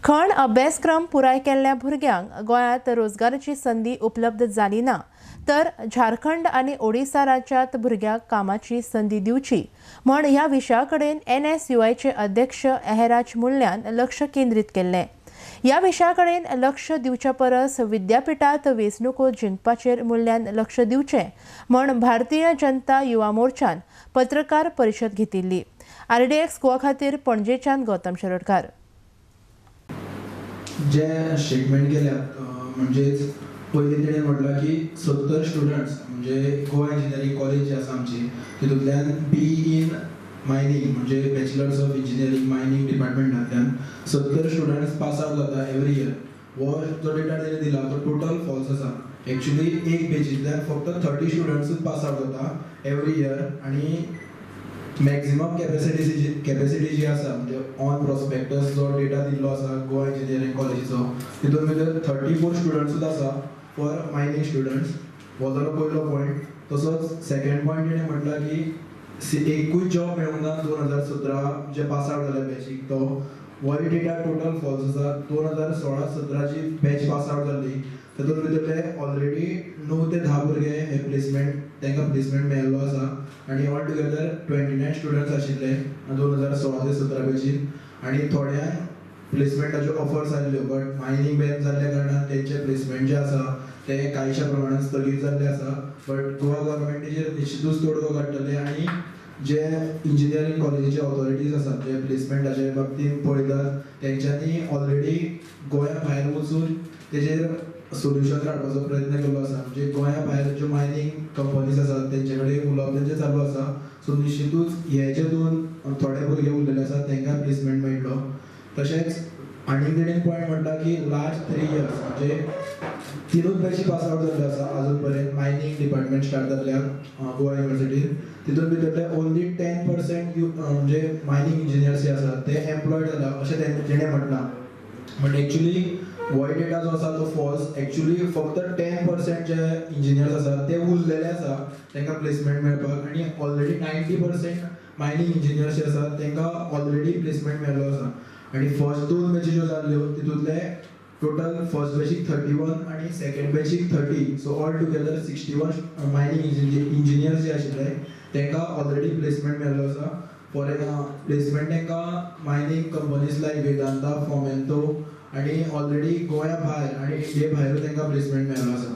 खण अभ्यासक्रम पुराय केल्ल्या भुरग्यांक गोंयांत रोजगाराची संदी उपलब्ध जाली ना तर झारखंड आनी ओडिसा राज्यांत भुरग्यांक कामाची संदी दिवची म्हण ह्या विशया कडेन एनएसयूआयचे अध्यक्ष एहराज मुल्यान लक्ष केंद्रीत केल्लें. ह्या विशया कडेन लक्ष दिवच्या परस विद्यापिठांत वेंचणुको जिंकपाचेर मुल्यान लक्ष दिवचें म्हण भारतीय जनता युवा मोर्चान पत्रकार परिशद घेतिल्ली. आरडीएक्स गोवा खातीर पणजेच्यान गौतम शिरोडकार. जे स्टेटमेंट केल्यात म्हणजेच पयलीं तेणें म्हटलां की 70 स्टुडंट्स म्हणजे गोवा इंजिनियरींग कॉलेज जी आसा आमची तितूंतल्यान बीई इन मायनींग म्हणजे बॅचलर्स ऑफ इंजिनियरींग मायनींग डिपार्टमेंटांतल्यान 70 स्टुडंट्स पास आवट जाता एवरी इयर. हो जो डेटा तेणें दिला तो टोटल फॉल्स आसा. एक्चुली एक बॅचींतल्यान फक्त 30 स्टुडंट्सूच पास आवट जाता एवरी इयर आनी मॅक्झिमम कॅपेसिटी जी आसा म्हणजे ऑन प्रॉस्पेक्टस जो डेटा दिल्लो आसा गोवा इंजिनियरींग कॉलेजीचो तितून भितर 34 स्टुडंट्सूच आसा फॉर मायनींग स्टुडंट्स. हो जालो पयलो पॉयंट. तसोच सेकंड पॉयंट तेणें म्हटलां की एकूय जॉब मेळूंक ना 2017 जे पास आवट जाल्या बॅचीक तो होय डेटा टोटल फॉल्स आसा. 2016-17 जी बॅच पास आवट जाल्ली तातूंत भितरले ऑलरेडी 9 ते 10 भुरगे हे प्लेसमेंट तांकां प्लेसमेंट मेळिल्लो आसा आनी ऑल टुगेदर 29 स्टुडंट्स आशिल्ले 2016 ते 17 बॅचीन आनी थोड्यांक प्लेसमेंटाच्यो ऑफर्स आयल्ल्यो बट मायनींग बॅन जाल्ल्या कारणान तेंचे प्लेसमेंट जे आसा ते कांयशा प्रमाणान स्थगीत जाल्ले आसा. बट गोवा गव्हर्मेंटीचेर निश्चितूच तोडगो काडटले आनी जे इंजिनियरींग कॉलेजीचे ऑथॉरिटीज आसात जे प्लेसमेंटाचे बाबतींत पळयतात तेंच्यांनी ऑलरेडी गोंया भायर वचून तेजेर सोल्युशन काडपाचो प्रयत्न केल्लो आसा. म्हणजे गोंया भायर ज्यो मायनींग कंपनीज आसात तेंचे कडेन उलोवप तेंचें चालू आसा. सो निश्चितूच हे जे दोन थोडे भुरगे उरलेले आसात तांकां प्लेसमेंट मेळटलो. तशेंच आनी तेणेन पॉयंट म्हणटा की लास्ट 3 इयर्स म्हणजे 3 बॅची पास आवट जाल्ल्यो आसा आजून पर्यंत मायनींग डिपार्टमेंट स्टार्ट जाल्ल्या गोवा युनिवर्सिटीन तितून भितरले ओनली 10% म्हणजे मायनींग इंजिनियर्स जे आसात ते एम्प्लॉयड जाला अशें तेणें म्हटलां. बट एक्चुली होय डेटा जो आसा तो फॉल्स. एक्चुली फक्त 10% जे इंजिनियर्स आसात ते उरलेले आसा तांकां प्लेसमेंट मेळपाक आनी ऑलरेडी 90% मायनींग इंजिनियर्स जे आसात तांकां ऑलरेडी प्लेसमेंट मेळ्ळो आसा. आनी फर्स्ट 2 बॅची ज्यो जाल्ल्यो तितूंतले टोटल फर्स्ट बॅचीक 31 आनी सेकंड बॅचीक 30 so all together 61 mining engineers जे आशिल्ले तांकां ऑलरेडी प्लेसमेंट मेळ्ळो आसा. फॉर प्लेसमेंट तांकां mining companies like Vedanta, Fomento आनी ऑलरेडी गोंया भायर आनी इंडिये भायरूय तांकां प्लेसमेंट मेळ्ळो आसा.